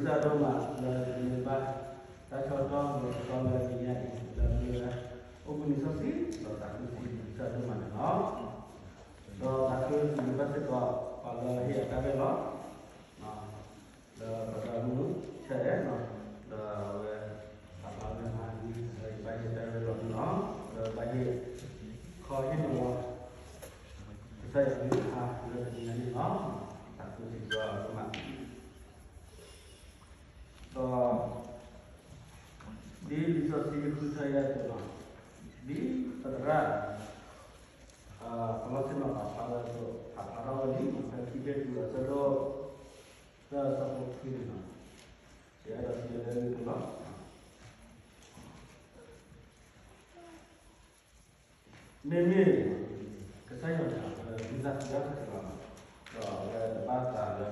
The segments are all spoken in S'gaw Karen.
ကစၢ်ဒိၣ်မးလၢနမ့ၢ်ဘၣ်တၢ်ဆီၣ်ထွဲဒီးပတီၢ်လၢညါအံၤ လၢမ့ၢ်ဝဲ အိၣ်ဘှံးနံၤစီဆှံ ဒီးသးခုဆံးကစၢ်ဒိၣ်မးန့ၣ်လီၤ. ဒီးသးခုဆံးကစၢ်စ့ၢ်ကီး ပှၤလၢဟ့ၣ်အတၢ်ရဲၣ်လီၤ လၢပတၢ်မုၢ်ဆဲးအဲၣ်နီၤ ဒီးအဝဲ ပာ်ဖျါဝဲမၤန့ၣ် လၢယဘၣ်ဟ့ၣ်တၢ်ရဲၣ်လီၤန့ၣ်လီၤ. လၢဘၣ်ဟ့ၣ် ခီဟ့ၣ်နီၤလီၤ ကစၢ်ယွၤကလုၢ်ကထါလၢတနံၤညါန့ၣ်လီၤ. သးခုဆံးကစၢ်ဒိၣ်မး ဒီး ဒ်လံာ်စီဆှံဃုထၢယၤအသိးလီၤ. ဒ်ပသရၣ် ပလီၢ်ဆ့ၣ်နီၤ ပာ်ဖျါဝဲအသိး ပာ်ဖျါထီၣ်ဝဲလံ ဖဲခံကတၢၢ်တုၤအဆၢဒိၣ် သၢအဆၢဖိခွံန့ၣ်လီၤ. ယအဲၣ်ဒိးစံးလၢနုၤလီၤ. မ့မ့ၢ် ကစၢ်ယွၤန့ၣ် အဝဲမံသးစံးတၢ်တက့ၢ်လီၤ. ဒီးအဝဲတဘၣ်သးလၢ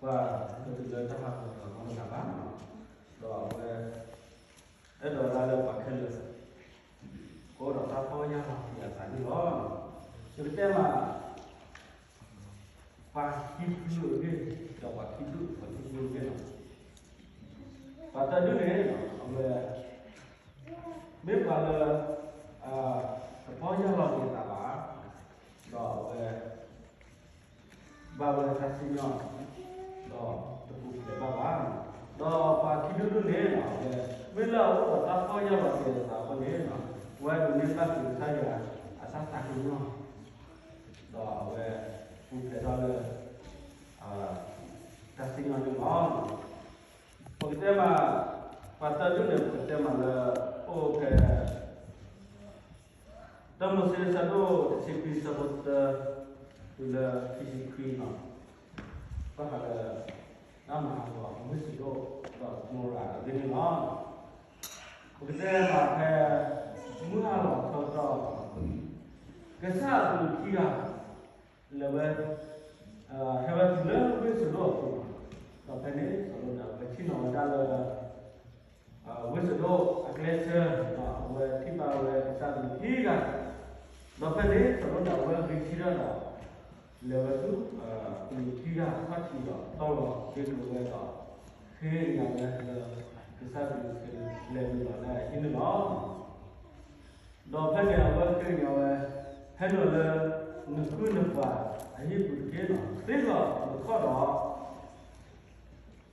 ပှၤကတုၤလၢတၢ်ဟးဂီၤသးမီၢ်တဂၤဘၣ်. ဒီးအဝဲ အဲၣ်ဒိးဒၣ်လၢပှၤခဲလၢာ် ကအိၣ်ဒီးတၢ်ဖှီၣ်ယာ်လီၤက့ၤအသးန့ၣ်လီၤ. ယကတဲမး ပှၤခံဖုအဂ့ၢ် ဒီးပှၤခံဒူၣ် ပှၤခံဖုအဂ့ၢ်လီၤ. ပှၤတဒူၣ်န့ၣ် အဝဲ မ့ၢ်ပှၤလၢ တဖှီၣ်ယာ်လီၤက့ၤအသးဘၣ်, ဒီးအဝဲ ဘၣ်ဝဲတၢ်စံၣ်ညီၣ် ဒီးတပူၤဖျဲးဘၣ်ဘၣ်. ဒီးပှၤခံဒူၣ်ဒူၣ်န့ၣ် အဝဲ မ့ၢ်လၢအအိၣ်ဒီးတၢ်ဖှီၣ်ယာ်လီၤက့ၤအသးအဃိန့ၣ် အဝဲဒိးန့ၢ်ဘၣ်က့ၤကစၢ်ယွၤအတၢ်သးကညီၤ ဒီးအဝဲပူၤဖျဲးထီၣ်လၢ တၢ်စံၣ်ညီၣ်န့ၣ်လီၤ. ပကတဲမး ပှၤတဒူၣ်န့ၣ် ပကတဲမးလၢ အိၣ်ဖဲ တၢမိၤၡ့အဆၢဒိၣ်တဆံခွံ အဆၢဖိတၢ တုၤလၢခံဆံခွံန့ၣ်, ဘၣ်ဃးလၢ တၢ်မၤဟးဂီၤအဝ့ၢ်စဒိၣ်ဒီးကမိရၤအဂ့ၢ်န့ၣ်လီၤ. ပကတဲမးဖဲ မုၢ်ဟါလီၤထီကတီၢ် ကစၢ်အကလူးခံဂၤ လဲၤဝဲ ဟဲဝဲတုၤလၢဝ့ၢ်စဒိၣ်အပူၤ, ဒီးဖဲန့ၣ် စီၤလိာ်န့ၣ် အဝဲဆ့ၣ်နီၤဝဲဒၣ်လၢ ဝ့ၢ်စဒိၣ်အကျဲဆၢ, ဒီးအဝဲထံၣ်ဘၣ်ဝဲကစၢ်အကလူးခံဂၤ, ဒီးဖဲန့ၣ် စီၤလိာ်န့ၣ် အဝဲဂ့ၤထံၣ်တၢ်ဒီး လဲၤဝဲဆူ ကလူးခံဂၤ ထီၣ်ထံဒီးတီၢ်လီၤက့ၤကျိၤဝဲဒီး ဃ့ကညးဝဲလၢ ကစၢ်အကလူးလဲၤနုာ်လီၤလၢအဟံၣ်န့ၣ်လီၤ. ဒီးဖဲန့ၣ် အဝဲဃ့ကညးဝဲ ဟဲနုာ်လၢ နကုၢ်နပှၤအဟံၣ်ပူၤတက့ၢ်. သ့လီၤနခီၣ်ဒီး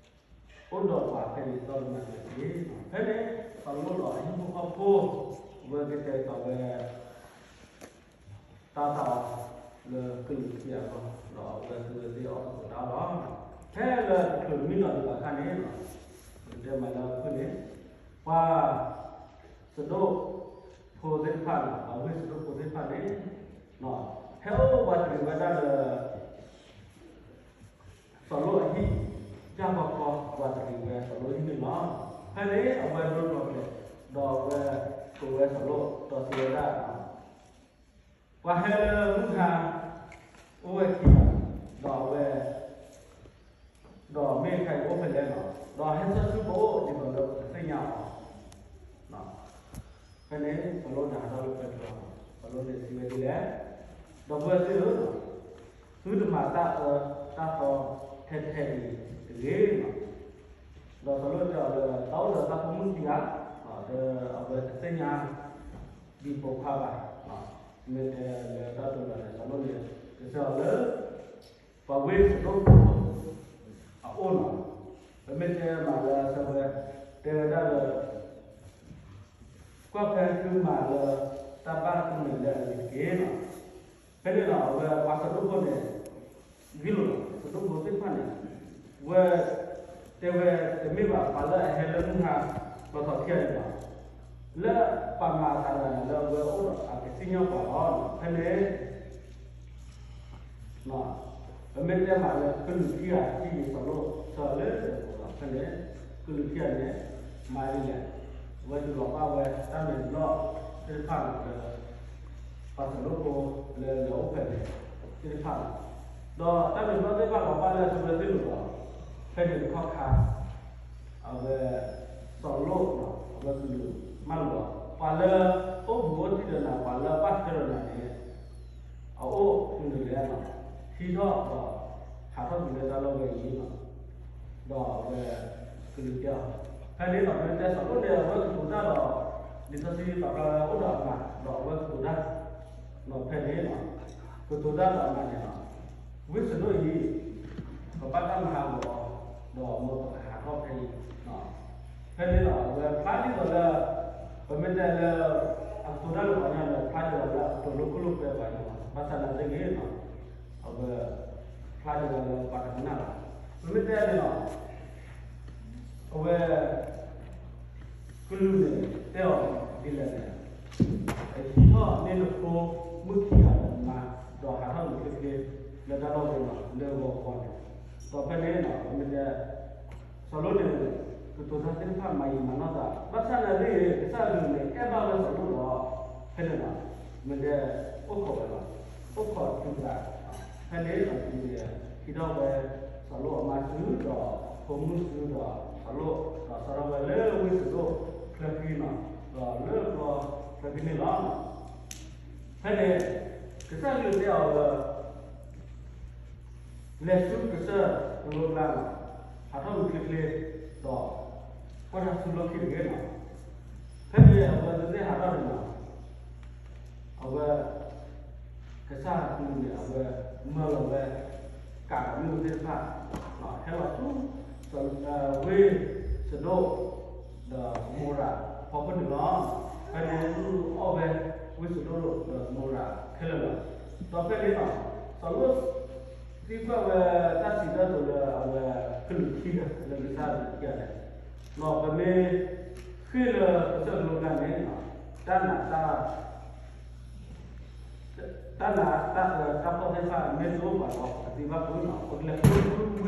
အိၣ်ဒီးပှၤဖဲန့ၣ် သီတမံၤတက့ၢ်. ဖဲန့ၣ် စီၤလိာ်ဒီးအဟံၣ်ဖိဃီဖိ အဝဲကတဲာ်ကတီၤဝဲ တၢ်သးအီၤလၢကလူးခံဂၤအဂီၢ်, ဒီးအဝဲသုဝဲသ့ၣ်အီၣ်သကိးတၢ်အီၣ်လီၤ. ဖဲလၢတချုးမံနီၤဒံးဘၣ်အခါန့ၣ် ပကတဲမးလၢအဖုၣ်န့ၣ် ပှၤစဒိၣ်ဖိသ့ၣ်တဖၣ်န့ၣ် ပှၤဝ့ၢ်စဒိၣ်ဖိသ့ၣ်တဖၣ်န့ၣ် ဟဲအိၣ်ဝးတရံးဝဲဒၣ်လၢ စီၤလိာ်အဟံၣ် ကၢ်ကီကီ ဝးတရံးဝဲစီၤလိာ်ဟံၣ်န့ၣ်လီၤ. ဖဲန့ၣ် အဝဲဒိတြီၤကျဲၤ ဒီးအဝဲကိးဝဲစီၤလိာ် ဒီးစံးဝဲဒၣ် ပှၤဟဲလၢမုၢ်ဟါ အိၣ်ဝဲခံဂၤ, ဒီးအဝဲ ဒီးမ့ၢ်အခဲအံၤအိၣ်ဖဲလဲၣ်န့ၣ်, ဒီးဟဲဆၢထၢၣ်ပအိၣ်ဒ်သိးလၢပကသ့ၣ်ညါအီၤ. ဖဲန့ၣ် စီၤလိာ်န့ၣ်ဟးထီၣ်လၢပၢၤတြီၤ, စီၤလိာ်န့ၣ်စံးဝဲဒ်လဲၣ်, ဒီပုၢ်ဝဲၢ်သ့ၣ်ဧၢ, သုတမၤတၢ်အၢတၢ်သီထဲထဲအံၤတဂ့ၤ. ဒီးစီၤလိာ်တဲအီၤလၢ တၢ်အိၣ်ဒီးတၢ်ဖိမုၣ်ခံဂၤ, ဒီးအဝဲတသ့ၣ်ညါဒံးပိာ်ခွါဘၣ်. မ့ၢ်တဲလၢတၢ်တိာ်လီၤန့ၣ် စီၤလိာ်န့ၣ် ကစၢ်အီၤလၢ ပှၤဝ့ၢ်စဒိၣ်ဖိအအိၣ်လီၤ. ပမ့ၢ်တဲမးလၢအဆၢဝဲ တဲဝဲဒၣ်လၢ ကွၢ်ဖဲသုမၤလၢတၢ်ဘၣ်သုမဲာ်လၢအဂ့ၤတက့ၢ်. ဖဲန့ၣ်ဒီး အဝဲပှၤစဒိၣ်ဖိန့ၣ် ဂ့ၢ်လိာ်လီၤ စဒိၣ်ဖိသ့ၣ်တဖၣ်န့ၣ် ဝဲ တဲဝဲတမ့ၢ်ဘၣ် ပှၤလၢအဟဲလၢမုၢ်ဟါ လီၤထီၣ်ခံဂၤန့ၣ်ဘၣ်, လၢပာ်မၤအသးလၢအဝဲအိၣ်ဒီးအကစံၣ်ညီၣ်ပှၤလီၤ. ဖဲန့ၣ် ပမ့ၢ်တဲမးလၢကလူးခံဂၤ ထံၣ်က့ၤစီၤလိာ် ဆၢလၢတၢ်ပူၤလီၤ. ဖဲန့ၣ် ကလူးခံဂၤန့ၣ် မၤဒ်လဲၣ်, အဝဲဒုးလီၤဘၣ်ဝဲတၢ်မဲာ်ဘျီၣ်သ့ၣ်တဖၣ်လၢ ပှၤစဒိၣ်ဖိလၢလဲၤအိၣ်ဖဲန့ၣ်သ့ၣ်တဖၣ်လီၤ. ဒီးတၢ်မဲာ်ဘျီၣ်သ့ၣ်တဖၣ်လီၤဘၣ်လၢအဝဲသ့ၣ်လိၤလီၤ. ဖဲန့ၣ်တခီခါ အဝဲ စီၤလိာ် အဝဲကလူးမၢလီၤ ပှၤလၢအိၣ်ဘူးအိၣ်တံၢ်ဒီးနၤ ပှၤလၢဘၣ်ထွဲဒီးနၤန့ၣ် အအိၣ်မနုၤလဲၣ်လီၤ. ထံထီၣ်ဒီး ဟးထီၣ်ကွံာ်လၢတၢ်လီၢ်ဝဲအံၤလီၤ. ဒီးအဝဲ ကလုာ်ကဲအီၤ. ဖဲန့ၣ်နီၤ ပမ့ၢ်တဲစီၤလိၣ်န့ၣ် အဝဲကတိၤတၢ်ဒီး လံာ်စီဆှံပာ်ဖျါအိၣ်ဒီးအမၤ ဒီးအဝဲကတိၤတၢ် ဒီးဖဲန့ၣ်နီၤ ကတိၤတၢ်ဒီးအမၤန့ၣ်နီၤ ဝ့ၢ်စဒိၣ်အံၤ ပဘၣ်တၢ်မၤဟးဂီၤအီၤ ဒီးမ်ပကဟးထီၣ်ဖဲအံၤ. ဖဲန့ၣ်နီၤ အဝဲဖျါဒ်သိးလၢ ပမ့ၢ်တဲလၢ အကတိၤတၢ်လၢပှၤကညီန့ၣ် ဖျါဒ်သိးလၢအကတိၤလၢခိၣ်လၢပှဲၤပှၤကညီ ဘၣ်ဆၣ်သနာ်က့နီၤ အဝဲ ဖျါဒ်သိးလၢပှၤတကနၣ်ဘၣ်. ပမ့ၢ်တဲန့ၣ်နီၤ အဝဲ ကလုာ်န့ၣ် တဲအီၤဒ်လဲၣ်န့ၣ် ဟံးထီၣ်န့ၢ်နဖိမုၣ်ခံဂၤဒီးနၤ ဒီးဟးထီၣ်နုာ်ချ့ချ့ လၢတၢ်လီၢ်ဝဲနီၤ လၢဂီၤဂီၤန့ၣ် ဒီးဖဲန့ၣ်နီၤ ပမ့ၢ်တဲ စီၤလိၣ်န့ၣ် ကတိၤတၢ်သ့ၣ်တဖၣ်မၤယံာ်မၤနီၢ်သး ဘၣ်ဆၣ်သနာ်က့ ကစၢ်အကလုၢ်န့ၣ်အဲၣ်ဘၣ်ဝဲစီၤလိၣ်ဒီး ဖဲန့ၣ်နီၤ မ့ၢ်တဲ အိၣ်ခိးဝဲလီၤ အိၣ်ခိးတုၤသး ဖဲန့ၣ်ဒီးတုၤန့ၣ် ဟံးထီၣ်ဝဲ စီၤလိၣ်အမါစုဒီး ဖိမုၣ်စုဒီး စီၤလိၣ် ဒီးစးထီၣ်ဝဲလၢဝ့ၢ်စဒိၣ်ချၢခံနီၤ ဒီးလၢပျီချၢခံန့ၣ်လီၤ. ဖဲန့ၣ် ကစၢ်ကလုၢ်တဲအီၤလၢ လဲၤဆူကစၢၢ်ကလိကျါနီၤ ဟးထီၣ်ဝံၤချ့ချ့ ဒီး ကွၢ်တၢ်ဆူလီၢ်ခံတဂ့ၤနီၤ. ဖဲန့ၣ်အဝဲသ့ၣ်ဟးထီၣ်န့ၣ်နီၤ အဝဲ ကစၢ်ကလုၢ်န့ၣ် အဝဲမၢလီၤဝဲ ကးဒီးမ့ၣ်အူသ့ၣ်တဖၣ် ဟဲလီၤဆူ ဝ့ၢ်စဒိၣ် ဒီးကမိရၤဖီခိၣ်န့ၣ်လီၤ. ဖဲန့ၣ်အီၣ်ဝဲ ဝ့ၢ်စဒိၣ်ဒီးကမိရၤခဲလၢာ်လီၤ. ဒီးဖဲန့ၣ်နီၤ စီၤလိၣ် သံကွၢ်ဝဲတၢ်စံးတၢ်ကတိၤလၢအဝဲကလုာ်ခံဂၤ လၢကစၢ်ကလုာ်ခံဂၤန့ၣ် ဒီးပမ့ၢ်ဃ့ၢ်လၢကစၢၢ်ကလိကျါန့ၣ် တၢ်နာ်တၢ် တၢ်နာ်တၢ်အၢတၢ်သီၣ်သ့ၣ်တဖၣ်မ့ၢ်တအိၣ်ဘၣ်ဒီး ပသံဘၣ်ဖုးနီၤ ပကလဲၤဃုဝ့ၢ်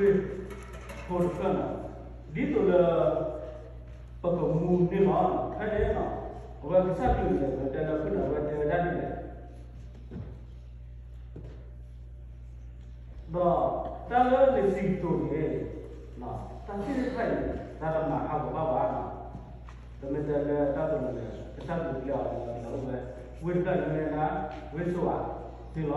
ဖိတဖျၢၣ်နီၤ ဒ်သိးလၢ ပကမူန့ၣ်လီၤ. ဖဲန့ၣ်နီၤ အဝဲကစၢ်ကလုၢ်န့ၣ် ပတဲလၢဖုၣ်န့ၣ် အဝဲတဲဝဲဒၣ်ဒ်လဲၣ် ဒီးတၢ်လၢနစံးကတိၤန့ၣ် တၢ်သ့ၣ်တဖၣ်အံၤ တၢ်တမၤဟးဂီၤဘၣ်ဘၣ်နီၤ ပမ့ၢ်တဲလၢတၢ်ကတိၤန့ၣ် ကစၢ်ကလုၢ်ကျဲအီၤလၢပလၢအိၣ်ဝဲ ဝ့ၢ်တဖျၢၣ်န့ၣ်မ့ၢ်ဒၣ် ဝ့ၢ်ဆိၣ်အၤန့ၣ်လီၤ.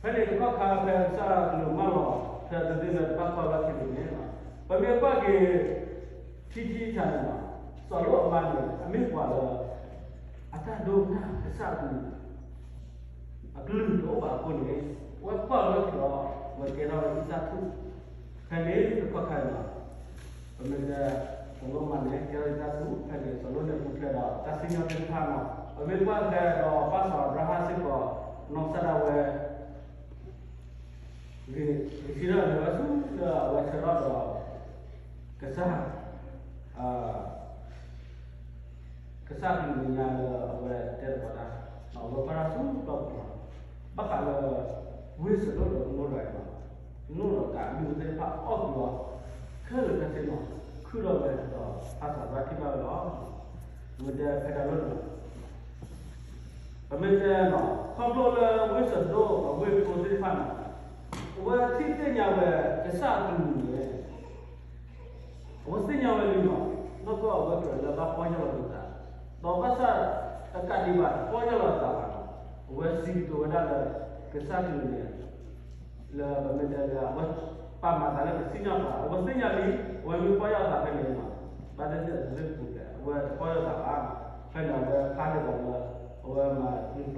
ဖဲန့ၣ်တခီခါဖဲကစၢ်ကလုၢ်မၢလီၤ ဖဲတသ့လၢတဘၣ်ကွၢ်ဘၣ်ခံန့ၣ် ပမ့ၢ်ကွၢ်က့ၤ ထံထံဆးန့ၣ်နီၤ စီၤလိၣ်အမါန့ၣ် အမ့ၢ်ပှၤလၢ အတၢ်ဒိကနၣ်ကစၢ်အကလုၢ် အကလုၢ်တအိၣ်ဘၣ်အဃိန့ၣ် အဝဲကွၢ်လီၤထီၣ် အဝဲကဲထီၣ်ဝဲအံသၣ်ထူၣ် ဖဲန့ၣ်တခီခါန့ၣ်နီၤ ပမ့ၢ်တဲ စီၤလိၣ်အမါန့ၣ် ကဲထီၣ်အံသၣ်ထူၣ် ဖဲန့ၣ် စီၤလိၣ်န့ၣ်ပူၤဖျဲးဒီးတၢ်စံၣ်ညီၣ်သ့ၣ်တဖၣ်နီၤ ပမ့ၢ်ကွၢ်ဖဲဒီးပၢ်စီၤအၤဘြၤဟၣ်စ့ၢ်ကီး နီၢ်ကစၢ်ဒၣ်ဝဲ ဂ့ၤ ဂ့ၤဆံးထီၣ်န့ၣ် ဝဲဆူလၢအဝဲဆၢထၢၣ်ဒီး ကစၢ် ကစၢ်ကလုၢ်မဲာ်ညါလၢအဝဲတဲသကိးတၢ် အဝဲကွၢ်တၢ်ဆူတီၢ်ပူၤလီၤ. ဘၣ်ဃးလၢ ဝ့ၢ်စဒိၣ်ဒီးကမိရၤအံၤလီၤ နီၢ်ဒီးကးမ့ၣ်အူသ့ၣ်တဖၣ်အီၣ်ကွံာ်အီၤ ခဲလၢာ်ခဲဆ့နီၤ ခုၣ်ထီၣ်ဝဲဒီး ပၢ်စီၤအၤဘြၤဟၣ်ထံၣ်ဘၣ်ဝဲလီၤ. မ့ၢ်တဲဖဲတၢ်လီၢ်န့ၣ် ပမ့ၢ်တဲနီၤ ခီဖျိလၢဝ့ၢ်စဒိၣ်အဝ့ၢ်ဖိသ့ၣ်တဖၣ်န့ၣ် အဝဲထံၣ်သ့ၣ်ညါဝဲကစၢ်အကလုၢ်န့ၣ် အဝဲသ့ၣ်ညါ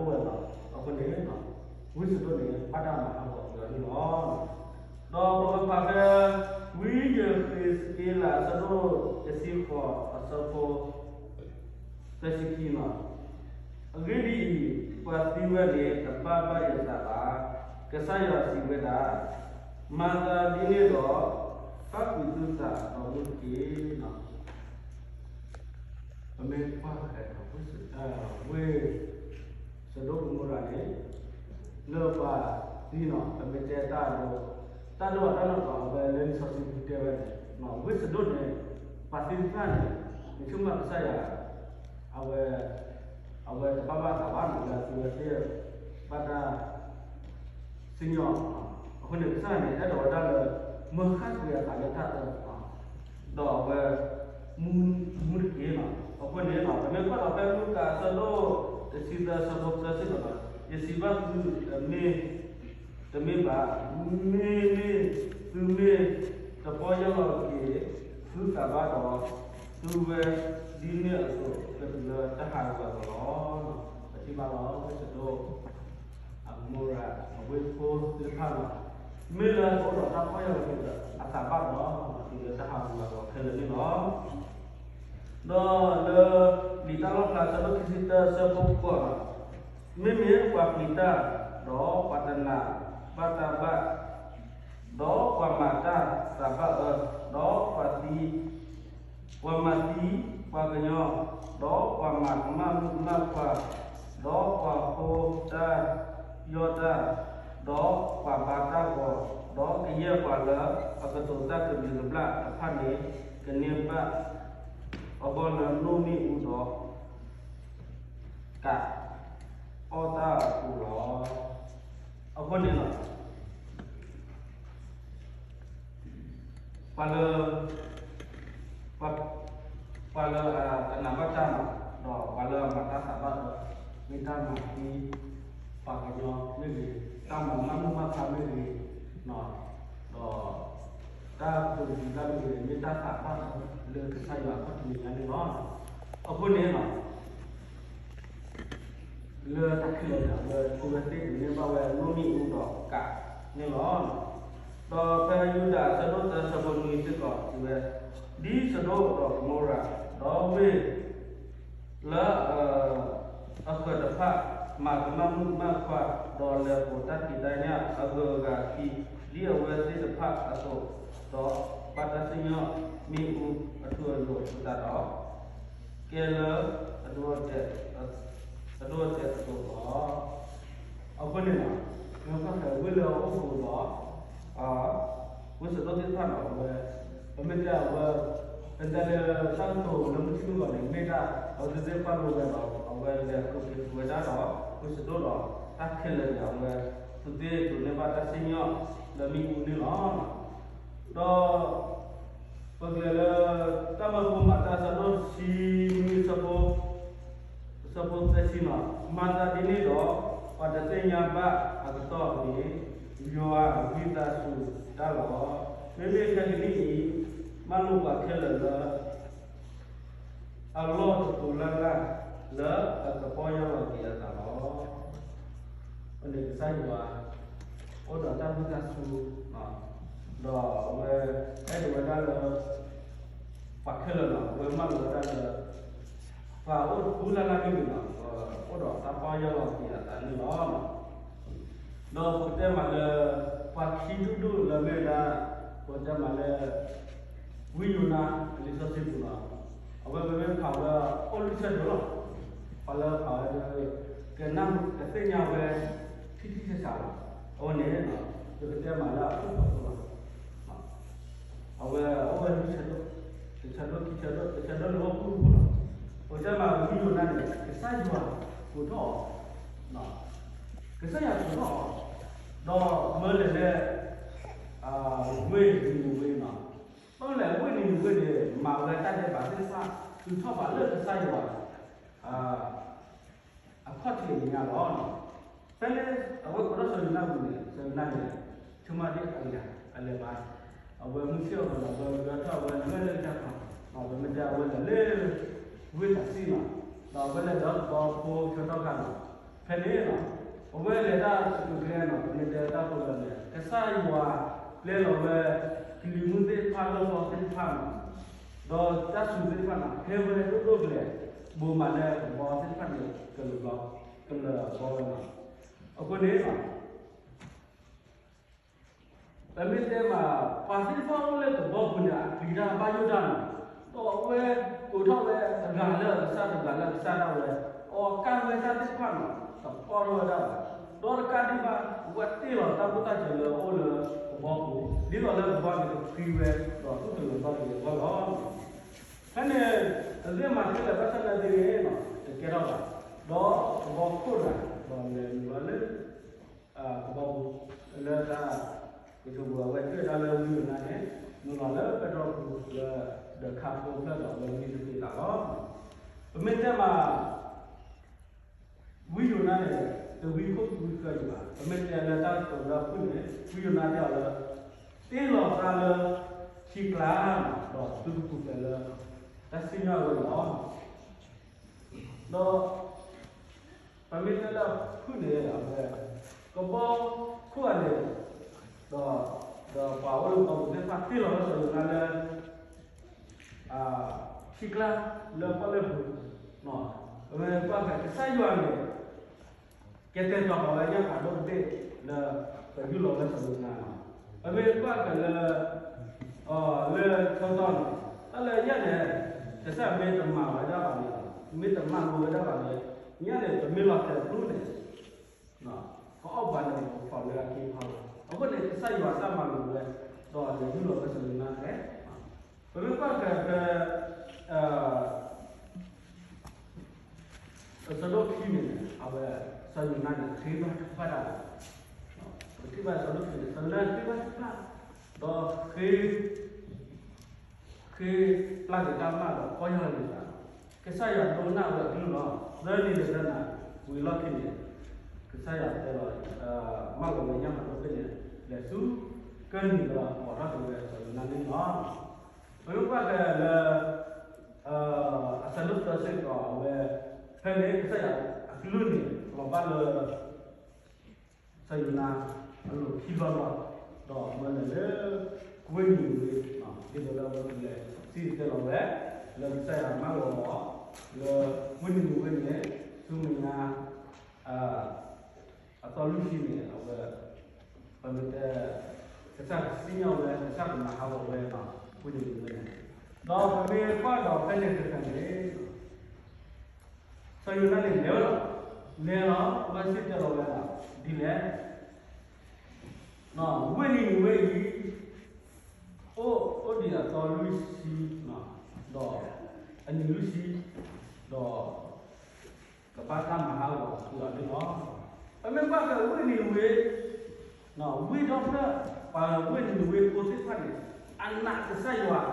ဝဲလံနီၤ နီၢ်ကီၢ်အဝဲကြၢးလၢဘၣ်ပီၢ်ယၢ်လီၤအသး ဒီးဘၣ်ဆၣ်အကးဒံးဘၣ်တပီၢ်ယၢ်လီၤအသးဘၣ်နီၤ အဝဲစံးကတိၤဝဲဒၣ်လၢ ကစၢ်ကလုၢ်န့ၣ် လၢပမ့ၢ်တဲလၢအဝဲ ပာ်မၤသးလၢကစံၣ်ညီၣ်ပှၤ အဝဲသ့ၣ်ညါလံ အဝဲမ့ၢ်ပီၢ်ယၢ်လီၤအသးဖဲန့ၣ်နီၤ ဘၣ်သ့ၣ်သ့ၣ်အဝဲသ့ၣ်ပူၤဖျဲး အဝဲတပီၢ်ယၢ်လီၤအသးဘၣ် ဖဲန့ၣ်အဝဲဖျါဒ်သိးလၢ အဝဲမၤနုာ်လီၤတၢ်အိၣ်ဝဲလီၤ အဃိန့ၣ် ဝ့ၢ်စဒိၣ်န့ၣ် ဘၣ်တၢ်မၤဟးဂီၤက့ၤအီၤန့ၣ်လီၤ. ဒီးပကဖးဖဲ ဝံယဃ့းစက့လး အဆၢဒိၣ်တဆံဃိး အဆၢဖိ သၢဆံခံနီၤ အဂ့ၢ်ဒ်အံၤ, ပှၤသံဝဲန့ၣ် တဘၣ်ဘၣ်ယသးဘၣ်, ကစၢ်ယွၤစံးဝဲဒၣ်, မၤသးဒ်န့ၣ်ဒီး, ပာ်ကွံာ်သုသးဒီးမူတက့ၢ်. ပမ့ၢ်ကွၢ်ဃဲၤဒီး ဝ့ၢ်စဒိၣ်ကမိရၤန့ၣ် လၢပှၤသံနီၤ ပမ့ၢ်တဲတၢ်ဒိ, တၢ်ဒိးတၢ်နီၢ်ကီၢ် အဝဲလၢလံာ်စီဆှံပူၤတဲဝဲန့ၣ် ဝ့ၢ်စဒိၣ်န့ၣ် ပှၤသံတဖၣ်န့ၣ် နဆိကမိၣ်ကစၢ်ယွၤ အဝဲ အဝဲတဘၣ်ဘၣ်သးဘၣ်နီၤ လၢအသုဝဲသ့ၣ် ဘၣ်တၢ် စံၣ်ညီၣ်, အဃိန့ၣ် ကစၢ်ယွၤန့ၣ် အဲၣ်ဒိးဝဲဒၣ်လၢ မၢဃၣ်ကွံာ်အသးလၢတၢ်အၢ ဒီးအဝဲ မူတက့ၢ်နီၤ. အဃိန့ၣ် ပမ့ၢ်ကွၢ်ဒီးဖဲလူၤကၣ်အဆၢဒိၣ်တဆံသၢ အဆၢဖိသၢစ့ၢ်ကီးနီၤ, ယစံးဘၣ်သုတမ့ၢ် တမ့ၢ်ဘၣ်, မ့မ့ၢ်သုမ့ၢ်တ တပီယဲလီၤက့ၤ သုသးဘၣ်ဒီး သုဝဲဒ်န့ၣ်အသိး ကတုၤလၢတၢ်ဟးဂီၤအဂီၢ်လီၤ. ပထံၣ်ဘၣ်လီၤ ဝဲစဒိၣ် အမိရၤ အဝ့ၢ်ဖိသ့ၣ်တဖၣ်လီၤ. မ့ၢ်လၢအအိၣ်ဒီးတၢ်ပီယဲလီၤက့ၤအသးဘၣ်ဒီး တုၤလၢတၢ်ဟးဂီၤအဂီၢ်ခဲလၢာ်န့ၣ်လီၤ. ဒီးလၢလံာ်တၢ်လီၣ်ဖျါ ဆၢဒိၣ်ခံဆံတၢ ဆၢဖိဃိးလီၤ. မ့မ့ၢ်ပှၤပျံၤတၢ်, ဒီးပှၤတနာ်ဘၣ်တၢ်ဘၣ်, ဒီးပှၤမၤတၢ်သးဘၣ်အၢ, ဒီးပှၤသံ, ပှၤမၤသံပှၤကညီ, ဒီးပှၤမၤကမၣ်မုၣ်ကမၣ်ခွါ, ဒီးပှၤဖိတၢ်ယီၢ်တၢ်, ဒီးပှၤဘါတၢ်ဂီၤ, ဒီးကယဲၢ်ပှၤလၢအကတိၤတၢ်ကဘျံးကဘျၣ်တဖၣ်န့ၣ် ကန့ၢ်ဘၣ်အဂီၢ်လၢနိၣ်မ့ၣ်အူဒီး ကအီၣ်တၢ်အပူၤလီၤ. အဃိန့ၣ်လီၤ. ပှၤလၢ ပှၤ ပှၤလၢအတနာ်ဘၣ်တၢ်မၤ ဒီးပှၤလၢအမၤတၢ်သးဘၣ်အၢ, မ့ၢ်တၢ်မၤသံပှၤကညီမ့ၢ်ဂ့ၤ, တၢ်မၤကမၣ်မုၣ်ကမၣ်ခွါမ့ၢ်ဂ့ၤ, ဒီးတၢ်ကတိၤကဘျံးကဘျၣ်မ့ၢ်ဂ့ၤ, မ့ၢ်တၢ်သးဘၣ်အၢလၢကစၢ်ယွၤအခီၣ်ထံးမဲာ်ညါန့ၣ်လီၤ. အဃိန့ၣ်လီၤ. လၢတၢ်ခဲလၢာ်န့ၣ် အဝဲသုဝဲသ့ၣ်န့ၣ် မ့ၢ်ဘၣ်ဝဲနိၣ်မ့ၣ်အူဒီးကးန့ၣ်လီၤ. ဒီးဖဲယူဒၤ ဆၢဒိၣ်တၢ ဆၢဖိနွံစ့ၢ်ကီး စံးဝဲ, ဒ်စဒိၣ်ဒီးကမိရၤ, ဒီးဝ့ၢ်လၢအဃၢၤတဖၣ် မၤကမၣ်မုၣ်ကမၣ်ခွါ, ဒီးလဲၤပိာ်တၢ်ဖံးတၢ်ညၣ်အဂုၤအဂၤခံ ဒ်အဝဲသ့ၣ်တဖၣ်အသိး, ဒီးဘၣ်တၢ်စံၣ်ညီၣ်မ့ၣ်အူအထူအယိာ်အသးဒီး ကဲလၢအဒိအတဲာ်, အဒိအတဲာ်အသိးလီၤ. အဃိန့ၣ်လီၤ, မ့ၢ်ဖဲဝ့ၢ်လၢအအိၣ်ဘူးဒီး ဝ့ၢ်စဒိၣ်သ့ၣ်တဖၣ်ဒီး အဝဲ ပမ့ၢ်တဲအဝဲ ပတဲလၢတၢ်ကတိၤလၢမုၢ်ထံမုၢ်ဂီၤန့ၣ် မ့ၢ်ဒၣ်အဝဲသ့ၣ်သ့ၣ်ပာ်လီၤဝဲဒီး အဝဲလဲၤခီဖျိဝဲဒၣ်ဒီး ဝ့ၢ်စဒိၣ်ဒီးတၢ်ခဲလၢာ်န့ၣ် အဝဲ သုသ့ၣ်တိၢ်န့ၢ်ဘၣ်တၢ်စံၣ်ညီၣ်လၢမ့ၣ်အူန့ၣ်လီၤ. ဒီး ပကလဲၤလၢ တၢ်မၢဖိမၤတၢ် ဆၢဒိၣ်တဆံနွံ ဆၢဖိ ဆၢဖိသၢဆံန့ၣ်, မၤသးဒ်န့ၣ်ဒီး ပှၤတသ့ၣ်ညါဘၣ်အကတီၢ်န့ၣ် ယွၤဝံသးစူၤတၢ်လီၤ. မ့မ့ၢ်ခဲကနံၣ်အံၤ မၢလိာ်ပှၤခဲလၢာ်လၢ အလီၢ်တပူၤလၢ်လၢ် လၢအကပီၢ်ယၢ်လီၤက့ၤအသးလီၤ. အန့ၣ်ကစၢ်ယွၤ အိၣ်ဒီးတၢ်ဝံသးစူၤ ဒီးအဝဲ အဲၣ်ဒိးဝဲဒၣ်လၢ ပှၤခဲလၢာ်လီၤ. အဝဲမၢလိာ်ဝဲဒၣ်လၢ ပှၤအိၣ်တပူၤလၢ်လၢ်မ့ၢ်ဂ့ၤလီၤ, အိၣ်ဒီးတၢ်ပီၢ်ယၢ်လီၤက့ၤအသးန့ၣ်လီၤ. ဒီးပကတဲမးလၢ ပှၤခံဒူၣ်ဒူၣ်လၢမ့ၢ်ဝဲဒၣ် ပကတဲမးလၢ ဝံယိၤနါ လံာ်စီဆှံပူၤလီၤ. အဝဲပမ့ၢ်ဖးဝဲအိၣ်လွံၢ်ဆၢဒိၣ်လီၤ. ပှၤလၢဖးဝဲဒီး ကနၣ်ကသ့ၣ်ညါဝဲ ထံထံဆးဆးလီၤ. အဝဲန့ၣ် ပကတဲမးလၢအဖုၣ်ဖီခိၣ်လီၤ. အဝဲအိၣ်ဝဲလွံၢ်ဆၢဒိၣ်, တဆၢဒိၣ်ခံဆၢဒိၣ်, တဆၢဒိၣ်န့ၣ်အိၣ်ဖုၣ်ဖီခိၣ်လီၤ. ပကတဲမးဝံယိၤနါန့ၣ် ကစၢ်ယွၤကိးထီၣ်အီၤ, ကစၢ်ယွၤကိးထီၣ်အီၤ, ဒီးမၢလဲၤလၢ ဝ့ၢ်နံၤနဝ့ၤန့ၣ်, မၢလဲၤဝ့ၢ်နံၤနဝ့ၤန့ၣ် မၤဝဲတၢ်ဒဲးဘးသ့ၣ်တဖၣ် ထုးထီၣ်ဘၣ်လၢကစၢ်ယွၤ အခီၣ်ထံးအမဲာ်ညါလီၤ. ဖဲလၢအဝဲကိးထီၣ်စီၤယိၤနါပူၤန့ၣ် စီၤယိၤနါန့ၣ် ဆိကမိၣ်ဒ်အဂၤအလဲၤဘါ, အဝဲမုၢ်ဆ့ၣ်အီၤဒီး အဝဲကထီၣ်အဝဲလၢလၢတၢ်ခီ, ပမ့ၢ်တဲအဝဲလဲၤလၢ ဝ့ၢ်တၢ်စံၣ်လီၤ, ဒီးအဝဲလဲၤဒီးကဘီဖိဆၢထီၣ်ခါလီၤ. ဖဲန့ၣ်လီၤ, အဝဲလဲၤတၢ်စူၢ်က့ၤကျဲလီၤ, ပမ့ၢ်တဲတၢ်ဖိလီၤန့ၣ် ကစၢ်ယွၤပျဲလီၤဝဲ ကလံၤမုၢ်သ့ၣ်တဖၣ် လီၢ်ဘီသ့ၣ်တဖၣ်လီၤ, ဒီးတၢ်စူၢ်သ့ၣ်တဖၣ်န့ၣ် ဟဲဝဲဒိၣ်ဒိၣ်ကလဲာ်, ဘိးမးလၢကဘီသ့ၣ်တဖၣ်န့ၣ် ကလၢာ်ဘီ, ကလၢာ်ဘီဝဲလီၤ. အဃိန့ၣ်လီၤ ပမ့ၢ်တဲမး ပှၤသ့ၣ်တဖၣ်အိၣ်လၢကဘီပူၤန့ၣ် အပျံၤတၢ်ဘၣ်ယိၣ်တၢ်န့ၣ်, ဒီးအဝဲကိးထီၣ်ဝဲတဂၤလၢအကစၢ်တဂၤလၢအကစၢ်ဒၣ်ဝဲ, အီၤကၢ်ဝဲတၢ်သ့ၣ်တဖၣ်န့ၣ် တပီၢ်ထီၣ်ဝဲဒၣ်ဘၣ်. ဒီးတကးဒံးဘၣ် အဝဲတ့ၢ်လီၤတၢ်ဖိတၢ်စၢၤလၢအအိၣ်လၢကဘီပူၤ, ဒ်သိးလၢကဘီန့ၣ်ကဖှံဝဲ, ဒီးသူၣ်ကလၢၤဘီကလၢၤအဂီၢ်လီၤ. ဖဲန့ၣ် အသ့ၣ်မၤခဲလၢာ်ဘၣ်ဆၣ်သနာ်က့န့ၣ် တကဲထီၣ်ဘၣ်. ဒီးကဘီခိၣ်တဂၤ ဒီးလဲၤနုာ်လီၤလၢ ကဘီပူၤ လၢတၢ်ကတိၤပူၤ အဝဲတ့ၢ်ဝဲဒၣ်လၢဝံယိၤနါန့ၣ် နုာ်လီၤလၢပဲတြီပူၤလၢ ဒီးခးဖိဖျၢၣ်ဒီးအဝဲမံသပ့ၤသးလီၤ. ပမ့ၢ်တဲမး ဝံယိၤနါန့ၣ် တဝံခိၣ်ဝံဃၢၤယံၤဘၣ်. ပမ့ၢ်တဲလၢတၢ်ကတိၤလၢအဖုၣ်န့ၣ် ဝံယိၤနါတဲအီၤလၢ တ့လီၤသးလၢ ထံကျါ ဒီးသုကပူၤဖျဲးလၢ တၢ်စံၣ်ညီၣ်ဝဲန့ၣ်လီၤ. ဒီး ပမ့ၢ်တဲလၢဖုၣ်န့ၣ် အဝဲ ကဘီခိၣ်အန့ၣ် ဒီး ဒီးပှၤအိၣ်လၢကီၢ်ပူၤသ့ၣ်တဖၣ်တ့ၢ်လီၤဝဲစီၤယိၤနါလၢ ထံကျါလၢပီၣ်လဲၣ်ပူၤ, ပမ့ၢ်ကွၢ်ဖဲကစၢ်ယွၤန့ၣ် ကတဲာ်ကတီၤဃာ်ဝဲညၣ်ဖးဒိၣ်တဘ့ၣ်လၢ ကယူၢ်လီၤဝဲစီၤယိၤနါလီၤ. ပမ့ၢ်ကွၢ်ဖဲလၢ လၢဆၢကတီၢ်န့ၣ် တၢ်လၢညၣ်န့ၣ် ကစၢ်မ့ၢ်တမၤဝဲဒၣ်ဘၣ်န့ၣ်, မ့ၢ်တမၤလိဝဲဒၣ်ဘၣ်န့ၣ်, ညၣ်န့ၣ် ပမ့ၢ်လီၤတဲာ်ကျိန့ၣ် ကအီၣ်ပှၤန့ၣ် ပဖီၣ်လၢအက့ၤဖီလီၤ. အဃိန့ၣ် ကစၢ်ယွၤတၢ်မၤလိာ်ဝဲ ဒီးလဲၤယူၢ်လီၤဝဲစီၤယိၤနါဖဲ ပမ့ၢ်ကွၢ်ဖဲ ဖဲ အဆၢဒိၣ်ခံန့ၣ် အဝဲ စီၤယိၤနါန့ၣ် ဃ့ဘါထုကဖၣ်တၢ်လီၤ. ပထံၣ်ဘၣ်အဆၢဒိၣ်ခံန့ၣ် စီၤယိၤနါဃ့ဘါထုကဖၣ် ဒီးဃ့ ဃ့ပျၢ်က့ၤတၢ်ကမၣ်ဒီးပီၢ်ယၢ်လီၤက့ၤသး, ကစၢ်ယွၤဒိကနၣ်ဝဲအကလုၢ်လီၤ. သၢနံၤတသၢနၤ ဝံၤလီၢ်ခံန့ၣ် ကစၢ်ယွၤတဲလီၤ မၢလီၤဝဲညၣ်ဖးဒိၣ်တဘ့ၣ်န့ၣ် လဲၤဆူကနံၣ်ဒီး အိးထီၣ်က့ၤဝဲစီၤယိၤနါန့ၣ်လီၤ. ပမ့ၢ်ကွၢ်ဖဲလၢ အဆၢဒိၣ်သၢစ့ၢ်ကီး အဝဲ ဖဲန့ၣ်ကစၢ်ယွၤအကလုၢ်န့ၣ် လီၤဘၣ်လၢ စီၤယိၤနါအလိၤခံဘျီလီၤ. ဒီးမၢလဲၤလၢ ဝ့ၢ်နံၤနဝ့ ဒ်သိးလၢအဝဲကလဲၤစံၣ်တဲၤတဲလီၤဝဲ လၢကစၢ်ယွၤမၢလီၤအီၤ လၢဝ့ၢ်နံၤနဝ့န့ၣ် ဆူမဲာ်ညါ အသီလွံၢ်ဆံန့ၣ် အဝဲ ပမ့ၢ်တဲ ကစၢ်ကစံၣ်ညီၣ်ဝဲ ကစၢ်ကမၤဟးဂီၤဝဲ ဝ့ၢ်နံၤနဝ့န့ၣ်, ဒီးပမ့ၢ်ကွၢ်ဒီးဖဲန့ၣ်တဖဲန့ၣ် စီၤယိၤနါန့ၣ်လဲၤဝဲလီၤ, လဲၤလီၤ ဘၣ်စံၣ်တဲၤတဲလီၤဝဲလီၤ, ဒ်လဲၣ် ဝ့ၢ်နံၤနဝ့အံၤ အိၣ် အိၣ်ဒံးအသီလွံၢ်ဆံ ဒီး အနံၤလွံၢ်ဆံ ဒီး ကဘၣ်တၢ်မၤဟးဂီၤဃုာ်အီၤန့ၣ်လီၤ. ပမ့ၢ်ကွၢ်ဖဲဝ့ၢ်နံၤနဝ့ ဝ့ၢ်ဒီဖျၢၣ် ပှၤဝ့ၢ်နံၤနဝ့ဖိသ့ၣ်တဖၣ်န့ၣ် အနာ်ကစၢ်ယွၤ ဒီး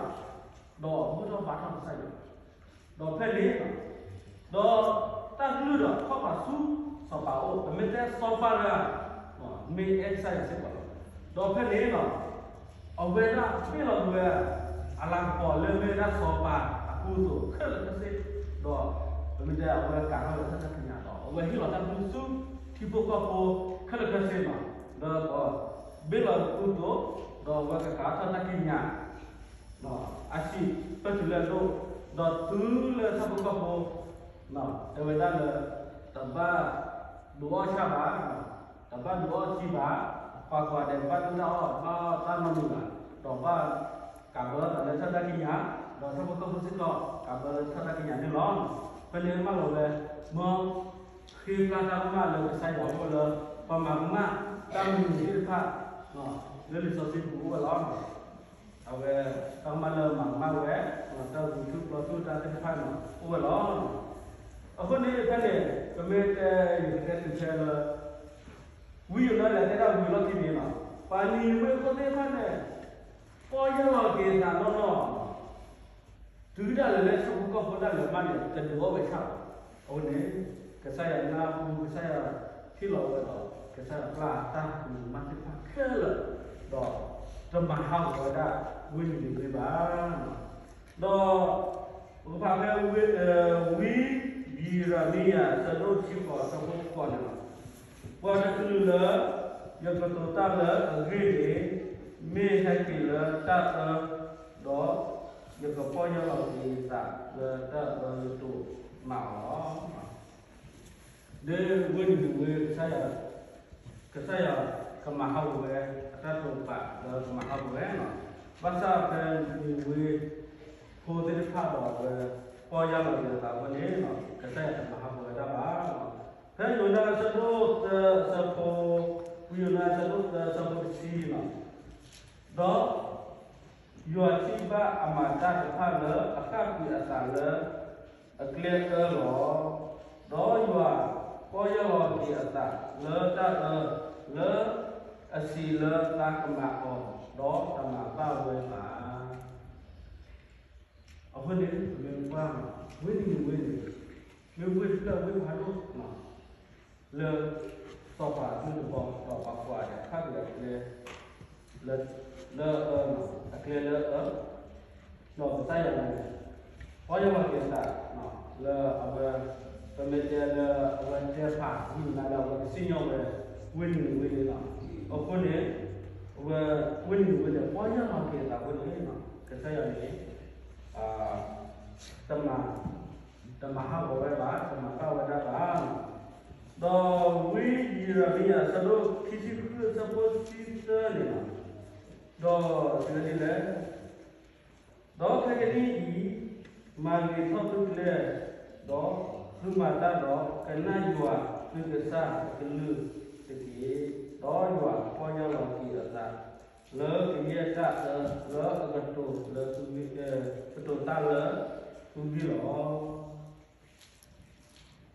ဘူၣ်ထီၣ်ဘါထီၣ်ကစၢ်ယွၤ ဒီးဖဲန့ၣ် ဒီးတၢ်ကလုၢ်ဒီးခီၣ်ဘၣ်ဆူစီၤပၤအအိၣ်, ပမ့ၢ်တဲစီၤပၤတဂၤ မ့ၢ်အဲၣ်ကစၢ်ယွၤစ့ၢ်ကီးလီၤ. ဒီးဖဲန့ၣ်လီၤ အဝဲဒၣ်ပ့ၢ်လီၤက့ၤဝဲ အလၤကပီၤလၢမ့ၢ်ဝဲဒၣ်စီၤပၤအကူအသိးခဲလၢာ်ခဲဆ့, ဒီးပမ့ၢ်တဲအဝဲကၤထီၣ်ဝဲတၢ်ဆူတၢ်ဆါညါဒီး အဝဲဟ့ၣ်လီၤတၢ်ကူၣ်ဆူထံဖိကီၢ်ဖိခဲလၢာ်ခဲဆ့လီၤ. ဒီး ဘ့ၣ်လီၤကူသိး ဒီးအဝဲကကၤထီၣ်တၢ်ကံးညာ် အဆံးပၢၢ်တုၤလၢအဒိၣ်, ဒီးတုၤလၢဆၣ်ဖိကီၢ်ဖိ တဲဝဲဒၣ်လၢ တဘၣ်ဒုးအီၣ်ဆၣ်ဘၣ်, တဘၣ်ဒုးအီၣ်ထံဘၣ်, ပှၤကိးဂၤဒဲးဘၣ်ဒုးတၢ်အီၣ် ဘၣ်အီၣ်တၢ်နီတမံၤဘၣ်, ဒီးဘၣ်ကးဘၢသးလၢဆၣ်တၢ်ကံးညာ်, ဒီးဆၣ်ဖိကီၢ်ဖိစ့ၢ်ကီး ကးဘၢလၢဆၣ်တၢ်ကံးညာ်န့ၣ်လီၤ. ဖဲန့ၣ်မၢလီၤဝဲ မ် ဃ့ပျၢ်တၢ်ကမၣ်လၢကစၢ်ယွၤအအိၣ်လၢ ပှၤမၤကမၣ်တၢ်မနုၤသ့ၣ်တဖၣ် လၢလံာ်စီဆှံပူၤအိၣ်ဝဲလီၤ. အဝဲ တၢ်ကမၣ်လၢမၤကမၣ်ဝဲ တၢ်ဂုာ်ထူၣ်ပျီထူၣ်တၢ်သ့ၣ်တဖၣ်န့ၣ် အိၣ်ဝဲလီၤ. အဃိန့ၣ်ဖဲန့ၣ် ပမ့ၢ်တဲ ယကတဲတုၤဖဲလၢ ဝံယိၤနါလဲၤတဲဒၣ်ဝံၤလီၢ်ခံန့ၣ်လီၤ. ပှၤနံၤနဝ့ဖိသ့ၣ်တဖၣ်န့ၣ် ပီၢ်ယၢ်လီၤက့ၤသးနီၢ်နီၢ် တုၤဒၣ်လဲာ်လၢဆၣ်ဖိကီၢ်ဖိဒၣ်လဲာ်မးန့ၣ် တဒုးအီၣ်ဝဲဆၣ်ဘၣ်. အဃိန့ၣ် ကစၢ်ယွၤနၢ်ဟူ ကစၢ်ယွၤဟ့ၣ်လီၤဝဲဒီး ကစၢ်ယွၤပျၢ်တၢ်မၤကမၣ်သ့ၣ်တဖၣ်ခဲလၢာ် ဒီးတမၤဟးဂီၤဝဲဒၣ်ဝ့ၢ်နံၤနဝ့ဘၣ်. ဒီး ပကဖးဖဲ ဝံယံးရမံယၤ အဆၢဒိၣ်တဆံဃိး အဆၢဖိဃိးန့ၣ်လီၤ. ပှၤတကလုာ်လၢ ယကတိၤတၢ်လၢအဂ့ၢ်န့ၣ် မ့ၢ်ဟဲက့ၤလၢတၢ်အၢ ဒီးယကပီၢ်ယၢ်လီၤက့ၤသးလၢတၢ်အၢယတိာ်မးအီၤလီၤ. ဒ်ဝ့ၢ်နံၤနဝ့ ကစၢ်ယွၤ ကစၢ်ယွၤကမၤဟးဂီၤဝဲ အတၢ်တိာ်ပာ်လၢကမၤဟးဂီၤဝဲလီၤ. ဘၣ်ဆၣ်ဖဲနံၤနဝ့ဖိသ့ၣ်တဖၣ်ဒီးအဝဲ ပီၢ်ယၢ်လီၤက့ၤအသးဝဲန့ၣ်လီၤ ကစၢ်ယွၤတမၤဟးဂီၤဝဲဒၣ်ဘၣ်. ဖဲယိၤနါအဆၢဒိၣ်သၢအဆၢဖိ, ဝံယိၤနါအဆၢဒိၣ်သၢအဆၢဖိတဆံလီၤ. ဒီး ယွၤထံၣ်ဘၣ်အမၤတၢ်တဖၣ်လၢအဃၣ်ကွံာ်အသးလၢအကျဲအၢလီၤ. ဒီးယွၤပီၢ်ယၢ်လီၤက့ၤအသးလၢတၢ်အၢလၢအဆံးလၢသးကမၤအီၤ, ဒီးတမၤဘၣ်ဝဲဘၣ်. အဃိန့ၣ် ပမ့ၢ်ကွၢ် ဝ့ၢ်နံၤနဝ့န့ၣ် မ့ၢ်ဝ့ၢ်တဖျၢၣ်ဝ့ၢ်ဖးဒိၣ် လၢ စီၤပၤအသုတဘီ ဒီးပှၤကိးဂၤဒဲး ဖးဒိၣ်အကျဲ လၢ လၢအအၢ အကျဲလၢအအၢ, ဒီးကစၢ်ယွၤန့ၣ် ပီၢ်ယၢ်လီၤက့ၤအသး လၢအဝဲ ပမ့ၢ်တဲလၢအဝဲတဲဖး မ့ၢ်နာ်လၢအဝဲကစံၣ်ညီၣ်ဝဲ ဝ့ၢ်နံၤနဝ့န့ၣ်လီၤ. အဃိန့ၣ် အဝဲ ဝ့ၢ်နံၤနဝ့န့ၣ် ပီၢ်ယၢ်လီၤက့ၤအသးအဃိန့ၣ် ကစၢ်ယွၤန့ၣ် တမၤ တမၤဟးဂီၤဝဲဘၣ်, တမၤဘၣ်ဝဲဒၣ်ဘၣ်. ဒီးဝံယံးရမံယၤ အဆၢဒိၣ်ခံဆံဃု အဆၢဖိတဆံသၢန့ၣ်လီၤ. ဒီးစံးဝဲဒ်လဲၣ်, ဒီးခဲကနံၣ်အံၤ မၤဂ့ၤထီၣ်သုကျဲ, ဒီးသုမၤတၢ်ဒီး ကနၣ်ယွၤသုကစၢ်အကလုၢ်တက့ၢ်. ဒီးယွၤပီၢ်ယၢ်လီၤက့ၤအသး လၢကယဲၢ်တၢ်အၢ လၢအကတိၤလၢသုဂ့ၢ် ကတိၤတၢ်လၢသုဂ့ၢ်လီၤ.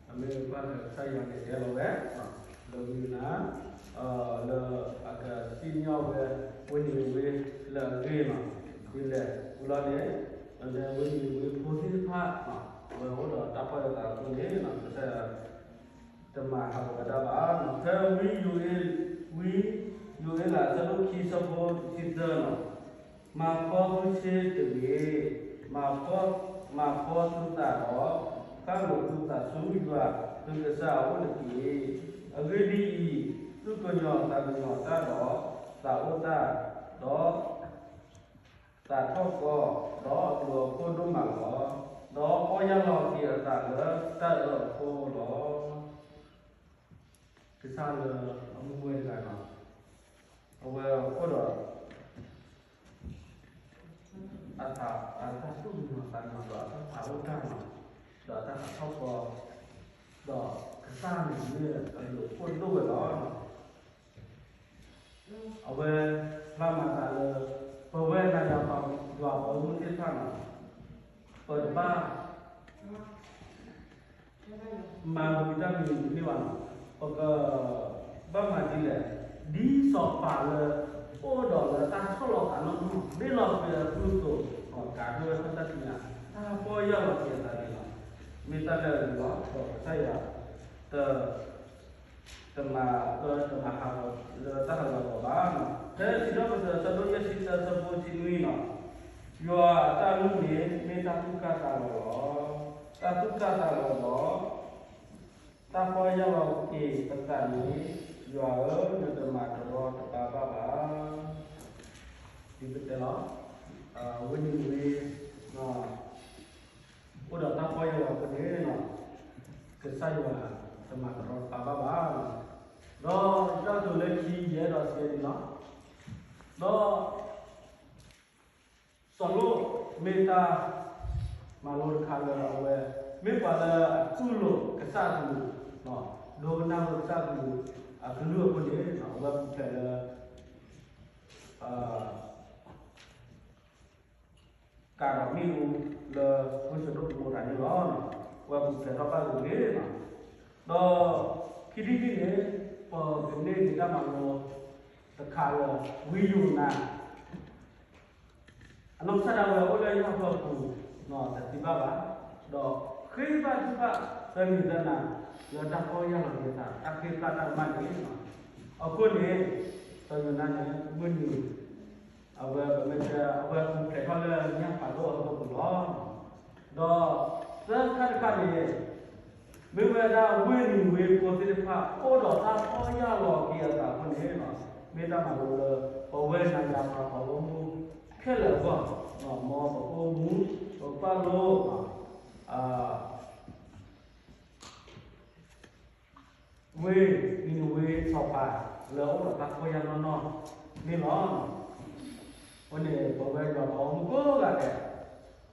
အမ့ၢ်ပှၤကစၢ်ယွၤန့ၣ်တဲလီၤဝဲ လၢဝံနၤ လၢအကစံၣ်ညီၣ်ဝဲ ဝ့ၢ်နံၤနဝ့လၢအဂ့ၢ်လီၤ. ဒ်လဲၣ်အူလီၤန့ၣ် လၢဝ့ၢ်နံၤနဝ့ဖိသ့ၣ်တဖၣ် အဝဲအိၣ်ဒီးတၢ်ပီၢ်ယၢ်လီၤအဃိန့ၣ် ကစၢ်ယွၤ တမၤဟးဂီၤဝဲဒၣ်ဘၣ်. ဖဲဝံယိၤအ့လး အဆၢဒိၣ်ခံ အဆၢဖိတဆံသၢလီၤ. မၤဖှီသုဆ့တဂ့ၤ, မၤဖှီသုသးဒီး ဃၣ်လိာ်သုသးဆူယွၤသုကစၢ်အအိၣ်တက့ၢ်. အဂ့ၢ်ဒ်အံၤ, သူၣ်ကညီၤသးကညီၤတၢ်ဒီး သးအိၣ်တၢ်, ဒီး သးထီၣ်ကီ, ဒီးအဘျုးအဖှိၣ်ဒိၣ်မးလီၤ. ဒီးပီၢ်ယၢ်လီၤက့ၤအသးလၢတၢ်အၢအဃိလီၤ. ကစၢ်လၢအမူဝဲတဂၤလီၤ. အဝဲအိၣ်ဒီး အတၢ် အတၢ်သူၣ်ကညီၤသးကညီၤဒီးအတၢ်သးအိၣ်တၢ်လီၤ, ဒီးအတၢ်သးထီၣ်ကီ, ဒီးကစၢ်န့ၣ်မ့ၢ်အဘျုးအဖှိၣ်ဒိၣ်ဝဲလီၤ. အဝဲဖျါမၤသးလၢ ပဝဲနၤယၤပှၤယွၤပှၤမူသ့ၣ်တဖၣ်န့ၣ် ပတဘၣ် မၤဝံၤတၢ်မံၤတမ့ၢ်ဘၣ်န့ၣ်, ပကဘၣ်မၤဒ်လဲၣ်, ဒ်စီၤပၤလၢ အိၣ်ဒီးလၢတၢ်ဆီၣ်လီၤသးနီၢ်နီၢ် မ့ၢ်လီၤပှဲၤအကလုၢ်အသိး, ကးဒိဝဲထီၣ်တၢ်စံၣ်ညီၣ် တၢ်ပီၢ်ယၢ်လီၤက့ၤအသးန့ၣ်လီၤ. မ့ၢ်တၢ်လၢအဂ့ၤလီၤ. ဒီးကစၢ်ယွၤ တ တမၤ တမၤဟးဂီၤလၢတၢ်ဟးဂီၤအဂီၢ်ဘၣ်. ဖဲစံးထီၣ်ပတြၢၤ အဆၢဒိၣ်ယဲၢ်ဆံသၢ အဆၢဖိတဆံနွံလီၤ. ယွၤအတၢ်လုၢ်န့ၣ် မ့ၢ်တၢ်သူၣ်ကၢ်သးလီၤလီၤ. တၢ်သူၣ်ကၢ်သးလီၤလီၤ. တၢ်ပီၢ်ယၢ်လီၤက့ၤပသးန့ၣ်, ယွၤဧၢ, နတမၤတရီတပါဘၣ်ဘၣ်. ဒ်ပတဲလီၤ, ဝ့ၢ်နံၤနဝ့ အိၣ်ဒီးတၢ်ပီၢ်ယၢ်လီၤအဃိန့ၣ်, ကစၢ်ယွၤတမၤတရီတပါဘၣ်ဘၣ်. ဒီးတၢ်ကတိၤလၢခံ ယအဲၣ်ဒိးစံးဒ်န့ၣ်လီၤ. ဒီး စီၤလိာ်မ့ၢ်တၢ်မၤလိတခါလၢအဝဲ မ့ၢ်ပှၤလၢအတူၢ်လိာ်ကစၢ်အကလုၢ်, ဒိကနၣ်ဝဲကစၢ်အကလုၢ်, အကလုၢ်အဃိန့ၣ် အဝဲပူၤဖျဲးလၢ ကၤဒီးမ့ၣ်အူလၢဝ့ၢ်စဒိၣ်ကမိၤရၤန့ၣ်လီၤ. ဝဲပူၤဖျဲးထီၣ်ဘၣ်ဂ့ၤဂ့ၤလီၤ. ဒီးခံထံၣ်တထံၣ်န့ၣ် ပကန့ၢ်က့ၤတၢ်မၤလိတခါလၢ ဝံယိၤနါ အနီၢ်ကစၢ်ဒၣ်ဝဲအိၣ်လၢယၢ်ဖီပူၤ တသံဘၣ်ဘၣ်, ဒီးဃ့ဘါထုကဖၣ်သၢနံၤသၢနၤ လၢတၢ်ပီၢ်ယၢ်လီၤက့ၤအသး တၢ်ဃ့ဘါတၢ်ကမၣ်န့ၣ်, အဃိန့ၣ် စီၤယိၤနါန့ၣ် မုၢ်နံၤ အဝဲပမ့ၢ်တဲ အဝဲပူၤဖျဲးထီၣ်လၢညၣ်ဖးဒိၣ်အဖီခိၣ်လီၤ. ဒီးသၢခါတခါန့ၣ် မ့ၢ်ဝဲဒၣ်ဝ့ၢ်နံၤနဝ့ဖိသ့ၣ်တဖၣ် အိၣ်ဒီးတၢ်ပီၢ်ယၢ်လီၤက့ၤအသးအဃိန့ၣ်, မ့ၢ်တၢ်မၤလိလၢ ပဝဲနၤယၤပှၤဖှီၣ်ဖိမူ ခဲလၢာ်အဂီၢ်, မ်ပအိၣ်မူ ပပာ်လိာ် ဝ့ၢ်နံၤနဝ့စီၤပၤ လၢအအိၣ်ဒီးတၢ်ပီၢ်ယၢ်နီၢ်နီၢ်န့ၣ်လီၤ. အဃိန့ၣ် ပဝဲယွၤပှၤဂီၢ်မုၢ်ကိးဂၤဒဲး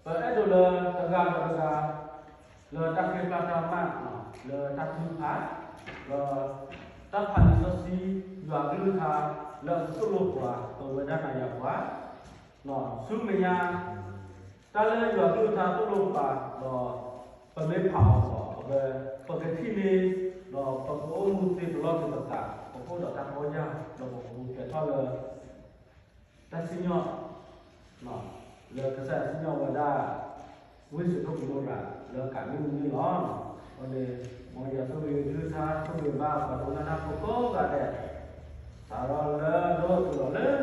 ပအဲၣ်ဒိးလၢတဂၤဒီးတဂၤ လၢတၢ်ဃ့ဘါတၢ်ကမၣ်, လၢတၢ်ထုကဖၣ်, လၢတၢ်ဖးလံာ်စီဆှံ ယွၤအကလုၢ်ကထါ လၢအကသိၣ်လိပှၤ ပဝဲဒၣ်နၤယၤပှၤ ဆူမဲာ်ညါ တၢ်လၢယွၤအကလုၢ်ကထါသိၣ်လိပှၤ ဒီးပမ့ၢ်ဖးအီၤဒီး အဝဲ ပကထံၣ်န့ၢ် ဒီးပကအိၣ်မူသ့ပလီၢ်က့ၤပသး ပကအိၣ်ဒီးတၢ်ပီၢ်ယၢ် ဒီးပကပူၤဖျဲးထီၣ်လၢ တၢ်စံၣ်ညီၣ် လၢကစၢ်ယွၤစံၣ်ညီၣ်ဝဲဒၣ် ဝ့ၢ်စဒိၣ်ကမိၤရၤ လၢကၤမ့ၣ်အူန့ၣ်လီၤ. အဃိန့ၣ် မ်ယွၤဆိၣ်ဂ့ၤကလုၢ်ကထါ ဆိၣ်ဂ့ၤဘၣ်ပှၤဒိကနၣ်တၢ်ဖိကိးဂၤဒဲး စးထီၣ်လၢဒိၣ်တုၤလီၤလၢ